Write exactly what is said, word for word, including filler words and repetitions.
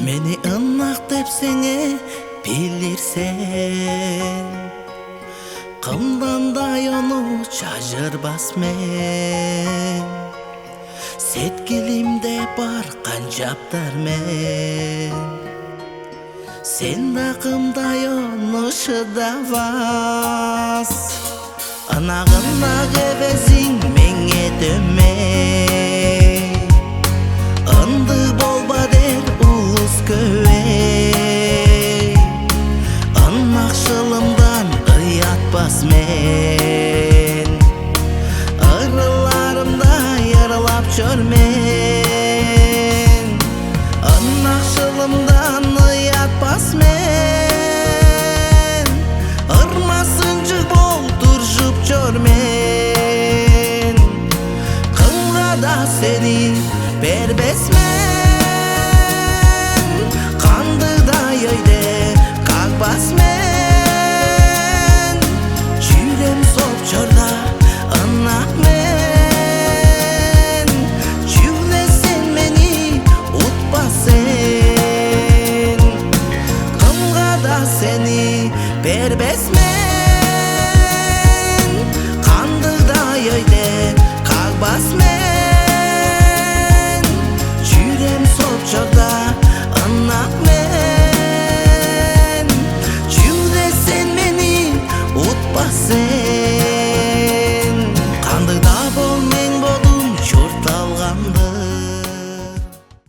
Мени ынак деп сеңээ билир сен, кымдан-даа ону чажырбас мен. Сеткилимде бар канчаптар мен, сен-даа кым-даа ону шыдавас. Ынак-ынак эвезиң меңээ дөмей, ындыг болба дээр улус көвей. Ынакшылымдан ыятпас мен, ырыларымда ырлап чор мен.